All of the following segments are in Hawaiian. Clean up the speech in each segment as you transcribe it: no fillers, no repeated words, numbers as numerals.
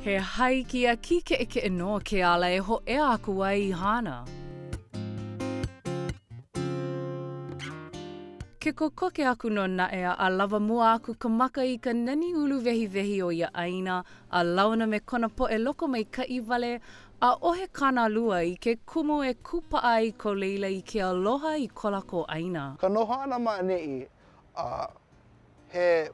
He hāiki a kīkeʻekeʻe nō ke ala e hōʻea aku ai i Hāna. Ke kokoke aku nō naʻe a ʻalawa mua aku ka maka i ka nani uluwehiwehi o ia ʻāina a launa me kona poʻe lokomaikaʻi wale, ʻaʻohe kānālua i ke kumu e kūpaʻa ai ko laila i ke aloha i ko lākou ʻāina. Ka noho ʻana ma ʻaneʻi, a he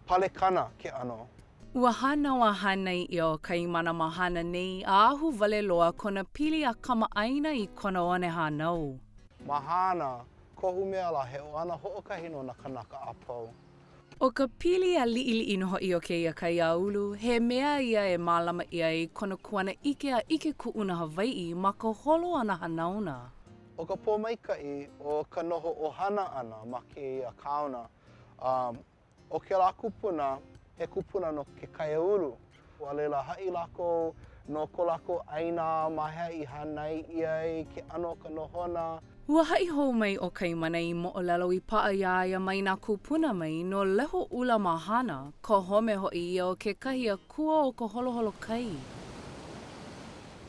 palekana ke ʻano. Ua hānau a hānai ʻia ʻo Kaimana ma Hāna nei a ahuwale loa kona pili a kamaʻāina i kona one hānau. Ma Hāna, kohu mea lā he ʻohana hoʻokahi nō nā kānaka a pau. ʻO ka pili a liʻiliʻi nō hoʻi o kēia kaiāulu, he mea ia e mālama ʻia ai kona kuanaʻike a ʻike kuʻuna Hawaiʻi ma ka holo o nā hanauna. ʻO ka pōmaikaʻi o ka noho ʻohana ʻana ma kēia kaona, a ʻo kēlā kupuna, he kupuna no ke kaiāulu. A laila, haʻi lākou no ko lākou ʻāina ma hea i hānai ʻia ai ke ʻano o ka nohona. Ua haʻi hou mai ʻo Kaimana i moʻolelo i paʻa iā ia mai nā kūpuna mai no Lehoʻula ma Hāna, ka home hoʻi ia o kekahi akua o ka holoholo kai.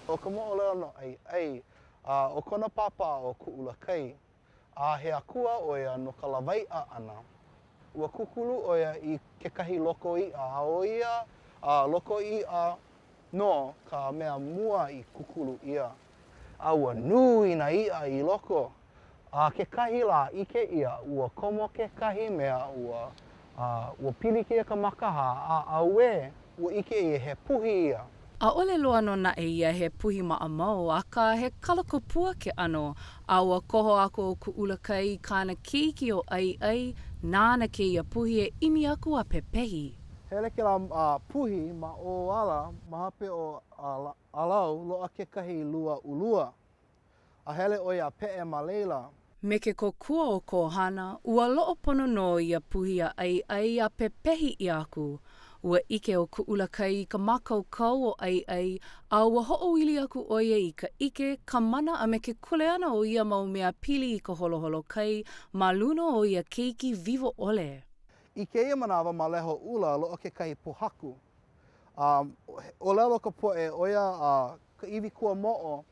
ʻO ka moʻolelo no ʻAiʻai, a ʻo kona pāpā ʻo Kūʻulakai, A he akua ʻo ia no ka lawaiʻa ʻana. Ua kūkulu ʻo ia i kekahi loko iʻa, a ʻo ia loko iʻa nō ka mea mua i kūkulu ʻia. A ua nui nā iʻa i loko. A kekahi lā, ʻike ʻia, ua komo kekahi mea, ua, ua pilikia ka mākāhā, a auē, ua ʻike ʻia he puhi ia. ʻAʻole loa nō naʻe ia he puhi maʻamau, akā he kalakupua ke ʻano, a ua koho aku ʻo Kūʻulakai i kāna keiki ʻo ʻAiʻai, nāna kēia puhi e ʻimi aku a pepehi. Hele kēlā puhi ma ʻō ala ma hope o ʻAlau, loaʻa kekahi lua ulua. A hele ʻo ia a peʻe ma laila. Me ke kōkua o ka ʻohana, ua loaʻa pono nō ia puhi iā ʻAiʻai a pepehi ʻia aku. Ua ʻike ʻo Kūʻulakai i ka mākaukau o ʻAiʻai, a ua hoʻoili aku ʻo ia i ka ʻike, ka mana a me ke kuleana o ia mau mea pili i ka holoholo kai ma luna o ia keiki wiwo ʻole. I kēia manawa ma Lehoʻula loaʻa kekahi pōhaku. A ʻōlelo ka poʻe ʻo ia ka iwi kuamoʻo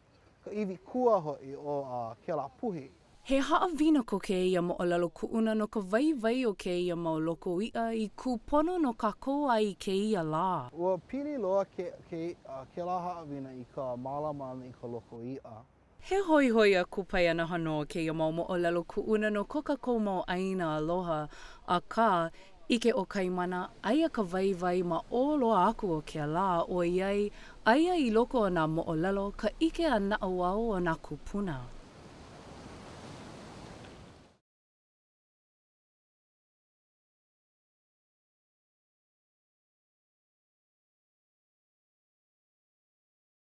ka iwi kua hoʻi o kēlā puhi. He haʻawina ko kēia moʻolelo kuʻuna no ka waiwai o kēia mau loko iʻa i kūpono no kākou a i kēia lā. Ua pili loa kēlā haʻawina i ka mālama ʻana i ka loko iʻa. He hoihoi a kupaianaha nō kēia mau moʻolelo kuʻuna no ko kākou mau ʻāina aloha, akā, ʻIke ʻo Kaimana, aia ka waiwai ma ʻō loa aku o ke ala, ʻoiai, aia i loko o nā moʻolelo ka ʻike a naʻauao o nā kūpuna.